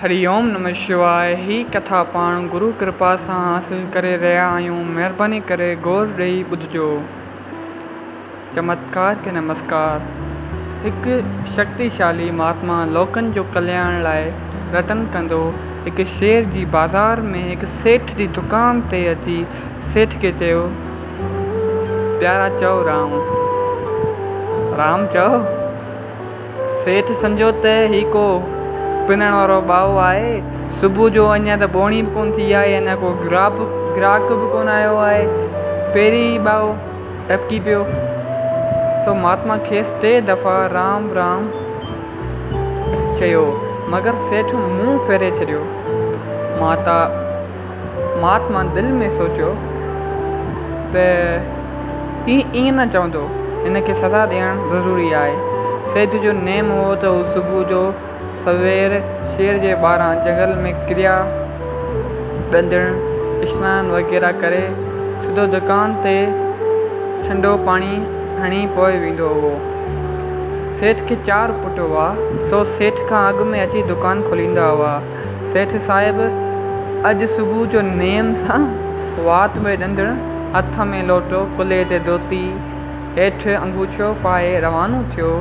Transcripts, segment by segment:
هري اوم نمه شواء هي ڪٿا پاڻ گرو ڪرپا سان حاصل ڪري رهيا آهيون مهرباني ڪري غور ڏئي ٻڌجو. چمتڪار کي نمسڪار. هڪ شڪتيشالي مهاتما لوڪن جو ڪلياڻ لاء رٽن ڪندو هڪ شهر جي بازار ۾ هڪ سيٺ جي دڪان تي اچي سيٺ کي چيو پيارا چئو رام رام چئو. سيٺ سمجهيو ته هي ڪو پنڻ وارو ٻائو آهي. صبح جو اڃا ته ٻوڻي به ڪونه ٿي آهي، اڃا ڪو گراهڪ به ڪونه آيو آهي. پهرين ئي ٻائو ٽپڪي پيو. سو مهاتما کيس ٽي دفعا رام رام چيو، مگر سيٺ منهن ڦيري ڇڏيو. مهاتما دل ۾ سوچيو ته هي ائين نه چوندو، هن کي سزا ڏيڻ ضروري آهي. سيٺ جو نيم هو ته هو صبح جو سوير شهر جي ٻاهران جنگل ۾ ڪريا ڏندڻ، اشنان وغيره ڪري سڌو دڪان تي ڇنڊو پاڻي هڻي پوء ويندو هو. سيٺ کي چار پٽ هئا، سو سيٺ کان اڳ ۾ اچي دڪان کوليندا هئا. سيٺ صاحب اڄ صبح جو نيم سان وات ۾ ڏندڻ، هٿ ۾ لوٽو، ڪلهي تي ڌوتي، هيٺ انگوڇو پائي روانو ٿيو،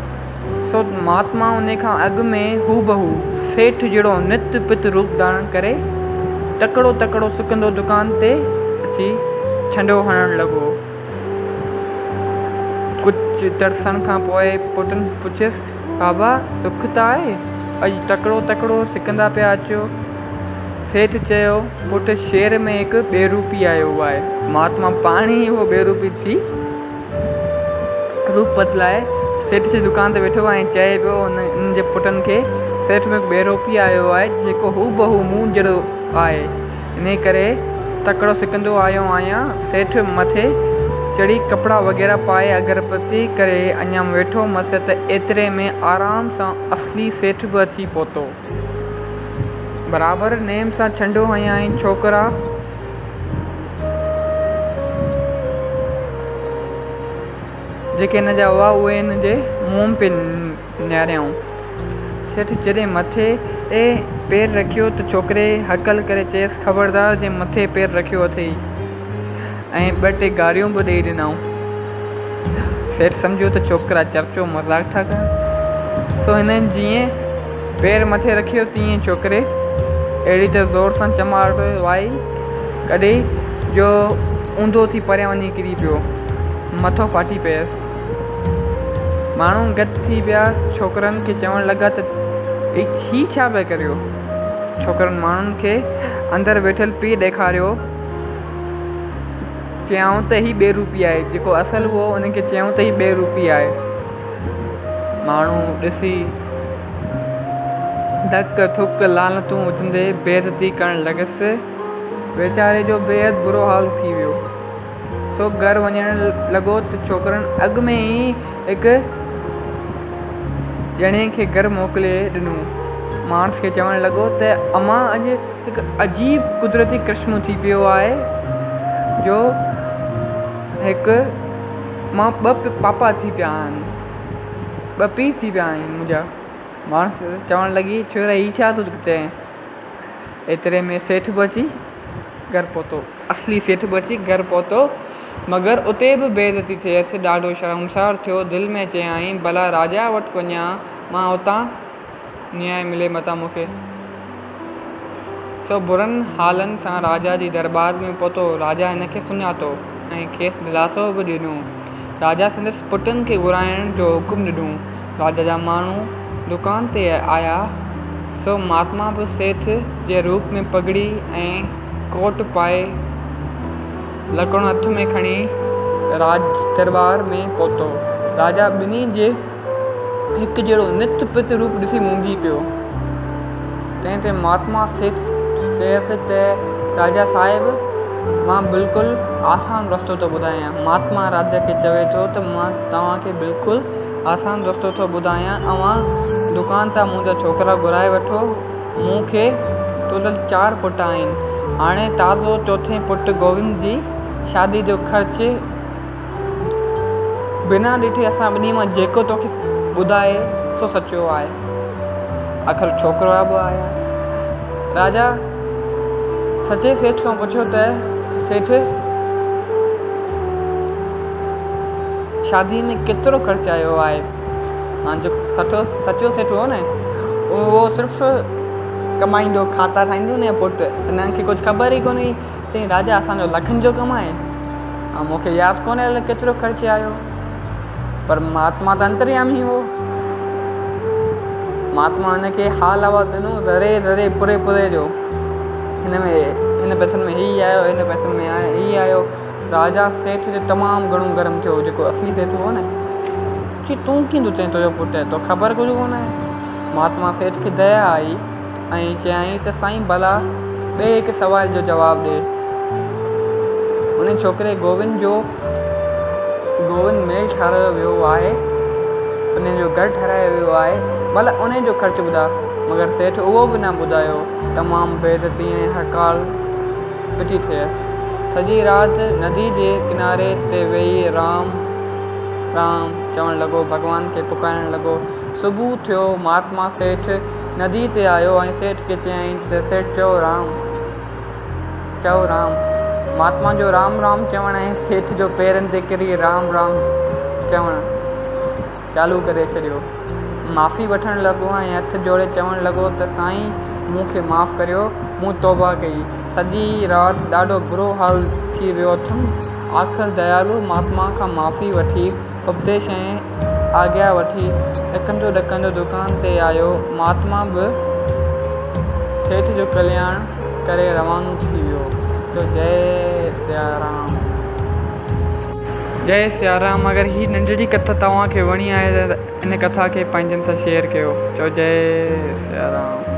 سو مهاتما ان کان اڳ ۾ هوبهو سيٺ جهڙو نت پت روپ ڌارڻ ڪري تڪڙو تڪڙو سڪندو دڪان تي اچي ڇنڊو هڻڻ لڳو. ڪجهه ترسڻ کان پوء پٽن پڇيس، بابا سک ته آهي؟ اڄ تڪڙو تڪڙو سڪندا پيا اچو. سيٺ چيو، پٽ شهر ۾ هڪ ٻيروپي آيو آهي. مهاتما پاڻ ئي اهو ٻيروپي ٿي روپ بدلائي سيٺ جي دڪان تي ويٺو آهي ۽ چئي پيو هن جي پٽن کي، سيٺ ۾ هڪ ٻيروپي آيو آهي جيڪو هوبهو مون جهڙو آهي. انهيء ڪري تڪڙو سڪندو آيو آهيان. سيٺ مٿي چڙهي ڪپڙا وغيره پائي اگربتي ڪري اڃا ويٺو مس ته ايتري ۾ آرام سان اصلي سيٺ به اچي پهتو. برابر نيم سان ڇنڊو هنيائين. ڇوڪرا جيڪي هن جا هئا اهي هن جي منهن پئي نهاريائون. سيٺ جڏهن مٿي تي پير رکيو ته ڇوڪري هڪل ڪري چيس، خبردار جي مٿي پير رکيو اٿئي. ۽ ٻه ٽي گاريون به ڏئي ڏنائون. سيٺ سمجهيو ته ڇوڪرا چرچو مذاق ٿا ڪن، سو هنن جيئن پير مٿي رکيو تيئن ڇوڪري اهڙي ته زور سان چماٽ وائي ڪڍي جو اونڌو ٿي پريان وڃي ڪري پيو. مٿو ڦاٽي پيس. ماڻهو گڏ ٿي پيا، ڇوڪرن کي چوڻ لڳا ته هي ڇا پيا ڪريو؟ ڇوڪرن ماڻهن کي اندر ويٺل پيء ڏيکاريو. چيائون ته هي ٻيروپي آهي. جيڪو اصل هو ان کي چيائون ته هي ٻيروپي آهي. ماڻهو ڏسي ڌڪ ٿڪ لعنتون وجهندي بيعزتي ڪرڻ لڳس. ويچاري جو بيحد برو حال ٿي ويو. سو گهر وڃڻ لڳو ته ڇوڪرن اڳ ۾ ئي هڪ ڄڻي کي گهر موڪلي ڏنو. ماڻس کي چوڻ لڳو ته امان اڄ هڪ عجيب قدرتي ڪرشمو ٿي پيو آهي جو هڪ مان ٻه پاپا ٿي پيا آهن، ٻه پيء ٿي پيا آهن منهنجا. ماڻس چوڻ لڳي ڇورا هي ڇا ٿو چئين؟ ايتري ۾ سيٺ به اچي گهر پهتو. اصلي سيٺ به اچي گهر پهتو، مگر اتي به بي عزتي ٿيس. ڏاڍو شرمسار ٿيو. دل ۾ چيائين، ڀلا راجا وٽ وڃان، مان اتان نياء ملي متان مون کي. سو برن حالن سان راجا جي درٻار ۾ پهتو. راجا هن کي سڃاتو ۽ کيس دلاسو به ڏنو. راجا سندس پٽن کي گهرائڻ جو حڪم ڏنو. راجا جا ماڻهو دڪان تي آيا، سو مهاتما به سيٺ جي روپ ۾ پڳڙي ۽ ڪوٽ پائي لڪڻ هٿ ۾ کڻي راڄ درٻار ۾ پهتو. راجا ٻنهي جي هڪجهڙو نت پت روپ ڏسي موهجي پيو. تنهن تي مهاتما سيٺ چيس ته راجا صاحب مان بلڪل آسان رستو ٿو ٻڌايان. مهاتما راجا کي چوي ٿو ته مان توهان کي بلڪل آسان رستو ٿو ٻڌايان اوهان دڪان تان منهنجا ڇوڪرا گهرائي وٺو مون کي ٽوٽل چار پٽ آهن هاڻي تازو چوٿين پٽ گووند جي شادي جو خرچ بنا ڏٺي اسان ٻنهي مان جيڪو توکي ٻڌائي سو سچو آهي آخر ڇوڪرا به آيا. راجا سچي سيٺ کان پڇيو ته سيٺ شادي ۾ ڪيترو خرچ آيو آهي؟ هاڻ جيڪو سچو سچو سيٺ هو نه اهو صرف ڪمائيندو کاتا ٺاهيندو نه پٽ هنن کي ڪجهه خبر ئي ڪونه هئي. چيائين راجا اسان جو لکن جو ڪم آهي ۽ مون کي ياد ڪونهي الائي ڪيترو خرچ آيو. پر مهاتما ته انتريامي هو. مهاتما هن کي حال احوال ڏنو ذري ذري پوري پوري جو. هن ۾ هن پئسن ۾ هي آيو هن پئسن ۾ هي آيو. راجا سيٺ تي تمام گهڻو گرم ٿيو جيڪو اصلي سيٺ هو نه. چي تون ڪيئن ٿو چئين تنهنجو پٽ آهي توکي خبر ڪجهه ڪونه آهي. مهاتما سيٺ کي ديا آئي ۽ چيائين ته سائين ڀلا ٻئي هڪ سوال جو جواب ڏي. ان ڇوڪري گووند جو گووند محل ٺارايو ويو آهي، ان جو گهر ٺارايو ويو آهي، ڀلا ان جو خرچ ٻڌاء. مگر سيٺ اهو به نه ٻڌايو. تمام بي عزتي ۽ هڪال پٽي ٿيس. سڄي رات ندي جي ڪناري تي ويهي رام رام چوڻ لڳو، ڀڳوان کي پڪارڻ لڳو. صبح ٿيو، مهاتما سيٺ نديء تي آيو ۽ سيٺ کي چيائين ته سيٺ چئو رام، چئو رام. مهاتما جو رام رام چوڻ ۽ سيٺ جو پيرن تي ڪري رام رام چوڻ چالو ڪري ڇڏيو. معافي وٺڻ لڳو ۽ هٿ جوڙي چوڻ لڳو ته سائين مون کي معاف ڪريو، مون توبه ڪئي. سڄي رات ڏاڍو برو حال ٿي ويو اٿم. آخر ديالو مهاتما کان معافي وٺي اپديش ۽ آگيا وٺي ڏڪندو ڏڪندو دڪان تي آيو. مهاتما به سيٺ جو ڪلياڻ ڪري روانو ٿي ويو. چيو جئي سيارام. جئي سيارام اگر هي ننڍڙي ڪٿا توهان کي وڻي آهي ته ان ڪٿا کي پنهنجن سان شيئر ڪيو. چئو جئي سيارام.